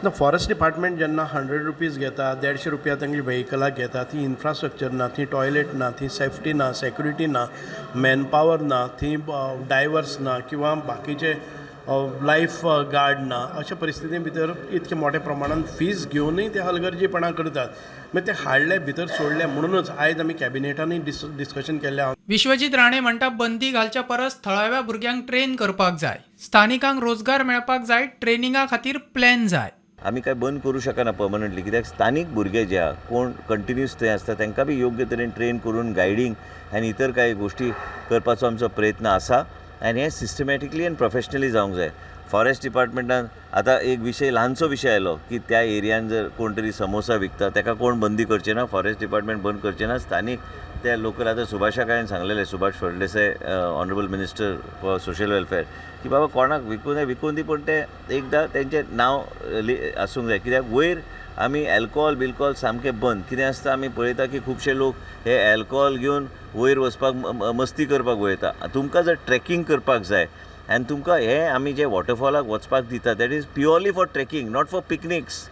ना. Forest department जेन्ना 100 rupees घेता, 150 रुपया तांचे व्हेकलाक घेता, ती इन्फ्रास्ट्रक्चर ना, थंय टॉयलेट ना, थंय सेफ्टी ना, सेक्युरिटी ना, मॅन पावर ना, थंय ड्रायवर्स ना किंवा बाकीचे लायफ गार्ड ना, अशा परिस्थिती भितर इतके मोठ्या प्रमाणान फीज घेवनूय ते हलगर्जीपणां करतात. मागीर ते हाडले, भितर सोडले. म्हणूनच आयज आमी कॅबिनेटानूय डिस्कशन केल्लें आहा. विश्वजीत राणे म्हणटा, बंदी घालच्या परस थळाव्या भुरग्यांक ट्रेन करपाक जाय. स्थानिकांक रोजगार मेळपाक जाय. ट्रेनिंगा खातीर प्लॅन जाय. आमी काय बंद करूं शकना पर्मनंटली, कित्याक स्थानीक भुरगे जे आहा, कोण कंटिन्युअस थंय आसता, तांकां बी योग्य तरेन ट्रेन करून गायडींग आनी इतर कांय गोश्टी करपाचो आमचो प्रयत्न आसा आनी हें सिस्टमॅटिकली आनी प्रोफेशनली जावंक जाय. फॉरेस्ट डिपार्टमेंटान आतां एक विशय, ल्हानसो विशय आयलो की त्या एरियान जर कोण तरी समोसा विकता, ताका कोण बंदी करचे ना, फॉरेस्ट डिपार्टमेंट बंद करचे ना. स्थानीक त्या लोकल, आतां सुभाषा कायन सांगलेलें, Subhash Phaldesai, Honourable Minister for Social Welfare, की बाबा कोणाक विकूं जाय, विकून दी, पूण ते एकदां तेंचें नांव आसूंक जाय, कित्याक वयर आमी एल्कोहोल बिल्कोहोल सामकें बंद. कितें आसता, आमी पळयता की खुबशे लोक हे एल्कोहोल घेवन वयर वचपाक, मस्ती करपाक वयता. तुमकां जर ट्रेकींग करपाक जाय आनी तुमकां हे आमी जे वॉटरफॉलाक वचपाक दिता, that is purely for trekking, not for picnics.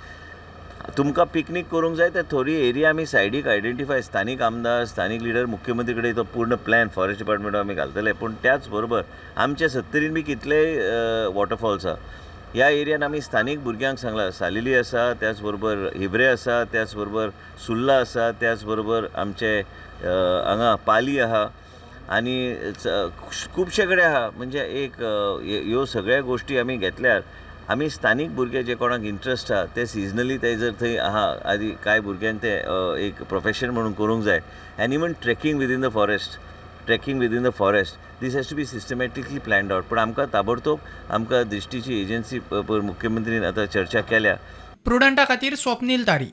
तुमकां पिकनीक करूंक जाय तर थोडी एरिया आमी सायडीक आयडेंटिफाय, स्थानीक आमदार, स्थानीक लिडर, मुख्यमंत्री कडेन तो पूर्ण प्लॅन फॉरेस्ट डिपार्टमेंट आमी घालतले. पूण त्याच बरोबर आमच्या सत्तरीन बी कितलेय वॉटरफॉल्स आहा. ह्या एरियान आमी स्थानीक भुरग्यांक सांगलां, सालेली आसा, त्याच बरोबर हिवरे आसा, त्याच बरोबर सुर्ला आसा, त्याच बरोबर आमचे हांगा पाली आहा आनी खुबशे कडेन आहा. म्हणजे एक ह्यो सगळ्या गोश्टी आमी घेतल्यार आमी स्थानीक भुरगे जे कोणाक इंट्रस्ट आहा, ते सिजनली ते जर थंय आहा आनी कांय भुरग्यांक ते एक प्रोफेशन म्हणून करूंक जाय. And even trekking within the forest, trekking within the forest, this has to be systematically planned out. पूण आमकां ताबडतोब आमकां दिश्टीची एजन्सी मुख्यमंत्रीन आतां चर्चा केल्या. प्रुडंटा खातीर स्वप्नील तारी.